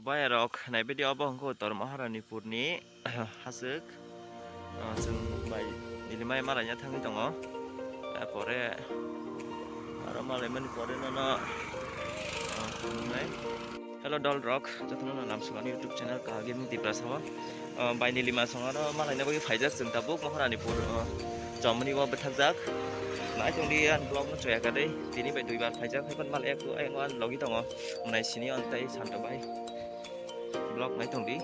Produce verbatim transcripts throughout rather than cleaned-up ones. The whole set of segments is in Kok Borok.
Bayarok naibaidi obo hwnkhe Uttor Maharanipurni haswk. Ah, chwng bai Nilimai malaina thangwi tongo. Apore aro malaimani pore nono, ah, khulumnai. Hello dolrok, jotono no lamsukani YouTube channel Kaha Gaming Tiprasa o. Ah, bai Nilima song aro malaina bagwi phaijak chwng tabuk Maharanipur, ah, chomoni o bwthakjak. Naitongdi ani vlog no choya kadai. Tini bai duibar phaijak, haiphano malai aku ayang o ani logi tongo. Mwnai sini on tei Santo bai. Vlog nai tongdi.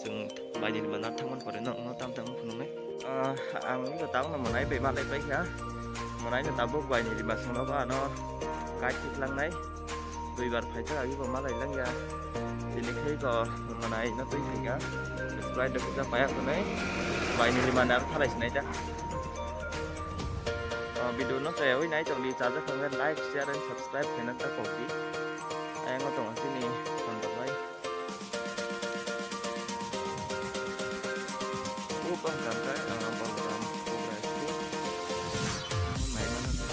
Chwng bai Nilima nar thangmani pore no, no tam tam phunuknai. Ah, ang nini tabuk no mwnai bai malai paikha. Mwnai no tabuk bai Nilima songno ba ano kai thik langnai. Duibar phaijak agi bo malai langya. Tini khai ko mwnai no twi phaikha. Sprite rok kisa payak hwnwi bai Nilima nar thalai sinai da. Oh, video no chayawi nai tongdi, chajak hwnwi like, share and subscribe khaina ta kokdi. Ayang o tongo chini Santo bai. O bangkang kai, ah, Balaram Cobra School. Naimano.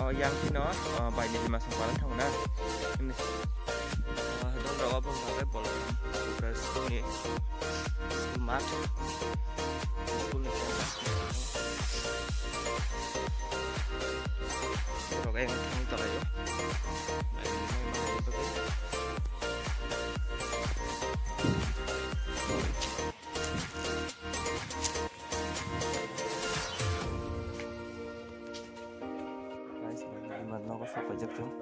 Oh, yang sino, ah, bai Nilima song paran thangna. Ini. Ah, dong rawa bangkang kai Balaram Cobra School ni. School mat. School ni campus. Borok ayang thangwi tonglaio. Guys, nogo sok paijak chwng.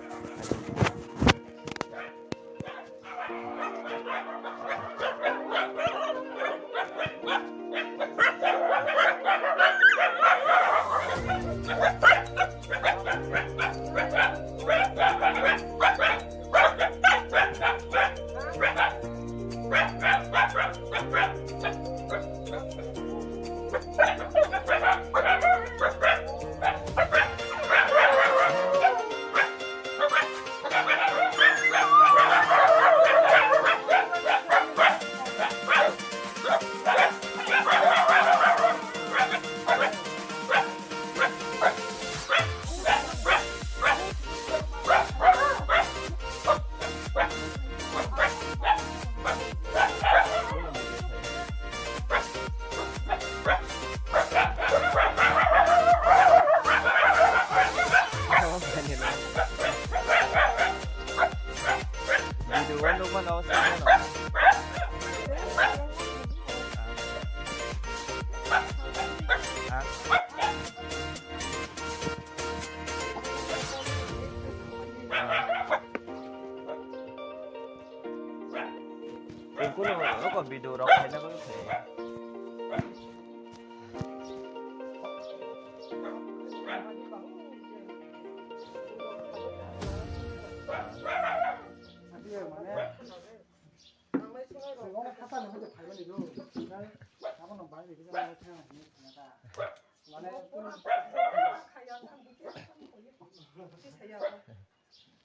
Kuno oko video rok khaina bagwi khe.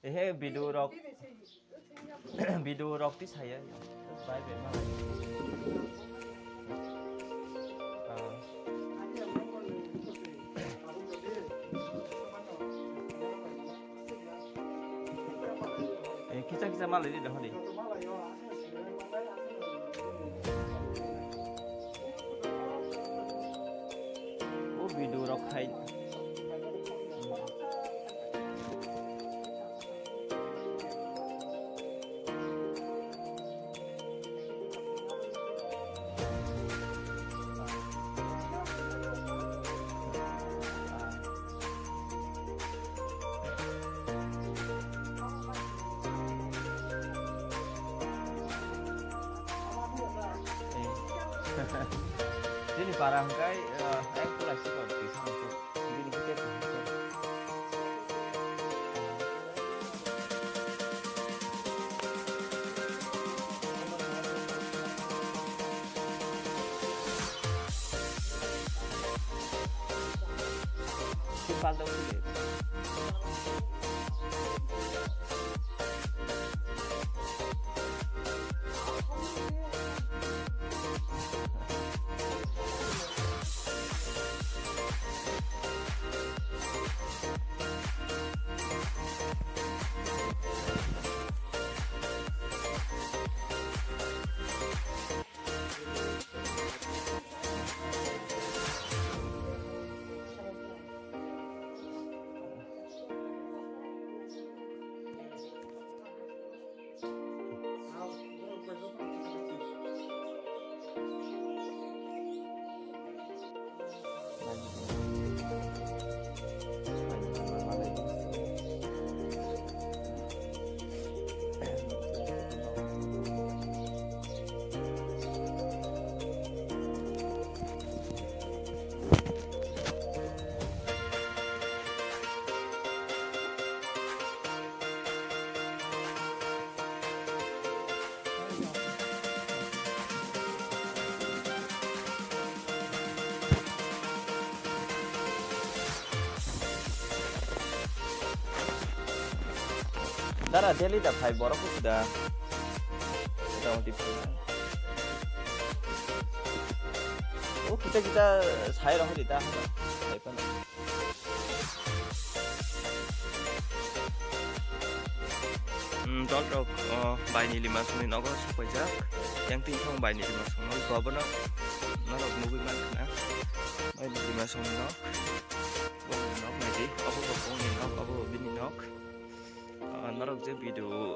Ehe, video rok, video rok ti saya. Bye bye, malai. Ah. Eh, kisa kisa malai di dah ni. O video rok khai. Bini para hwnkhe, eh, ek pula sikon twi song khe. Bini khe tei kaham khe. Khe pal dok khe. Dara daily da phai borok kuchi da. Motamoti phai. O kita kita sai rong di da. Sai pan. Hmm, dol rok, oh, bai ni lima songni nogo sopaijak. Yang twi thong bai ni lima song nogo bono norok nugui mankha na. Bai ni lima songni nok. Bong nok nai di. Obo bo bong ni nok, obo bo bini nok. Ah, norok je video,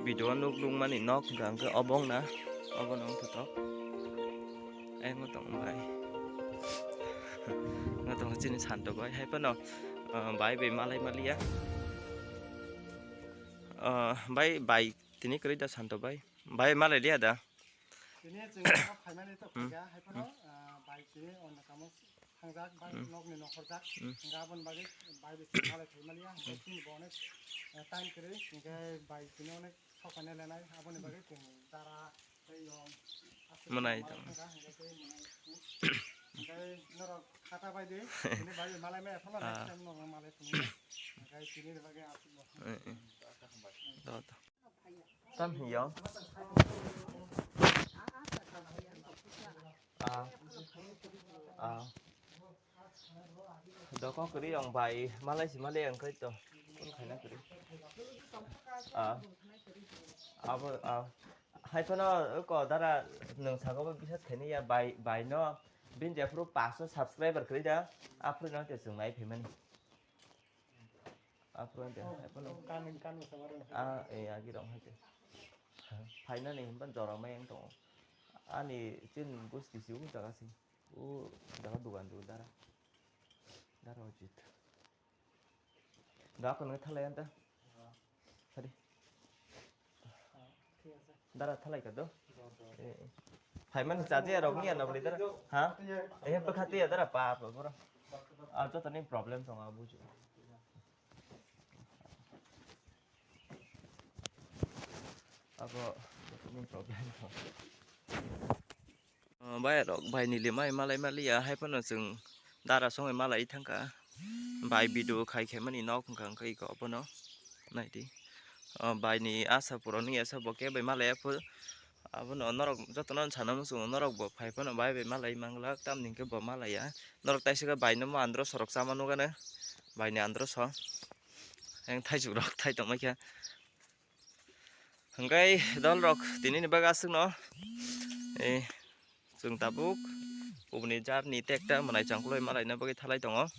video o nuk nukmani nok hwnkha hwnkhe obo wngna, obo no wngthotok. Ai, wng tong bai. Wng tong chini Santo bai, hai phano, ah, bai bai malai maliya. Ah, bai, bai tini kwrwi da Santo bai? Bai malai liya da? Tini chwng omo phaimani to Hmm. Khaikha, hai phano, Hmm. Ah, bai tini ono kamo thangjak, bai Hmm. Nokni nokhorjak. Hmm. Hwnkhe aboni bagwi bai bai chwng malai phaimaliya, hwnkhe Hmm. chini bo onek, ah, time kwrwi, hwnkhe bai tini onek sokani lenai, aboni bagwi chwng dara tei yong aswk Mwnai manwi tong. Thangkha, hwnkhe tei mwnai. Hwnkhe norok khata bai di, tini bai bai malai maya phano Ah. Next time norok malai phunuknai. Hwnkhe tini bagwi aswk no. Eh, eh. Do, do. Tam hiyo. Ah. Ah. Doko kwrwi ang bai malai si malai ang kai to. Kun khaina kwrwi. Ah. Abo, ah. Hai phano ko dara nwng sago ba bisas khaini ya bai, bai no. Bin je phuru paso subscriber kwrwi da. Aphuru no te chwng nai phaimani. Aphuru de, aphuru. Kani, kani sabar. Ah, eh, agi rong hai de. Phainani himban jora mai ang tongo. Ani chin gusti si u jaga si. U jaga dugan du dara. Dara ojit. Da kono thalai anta. Hari. Dara thalai ka do? Eh, eh. Phaiman chaje rok ni ano beli dara. Ha? Eh, pekhati ya dara pa pa bro. Ah, joto ni problem tong abu ju. Abo joto ni problem tong. Ah, bai rok bai ni limai malai maliya hai phano chwng dara songwi malai thangkha. Bai video khai khe mani nok hwnkha hwnkhe iko abono naidi. Ah, bai ni asa puroni asa bo khe bai malai aphu. Abono norok jotono sana muchungo norok bo phai phano bai bai malai manglak tamni hwnkhe bo malaiya. Norok taisika bai no andro sorok chama nugano bai ni andro so. Yang thaichuk rok thai tongmai khe. Hwnkhe dol rok tini ni bagwi aswk no, eh, chwng tabuk kubuni jar ni tekta mwnai changkuloi malai na bagwi thalai tongo.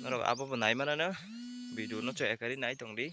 Norok abo bo nai manano video no chaya kari nai tong di.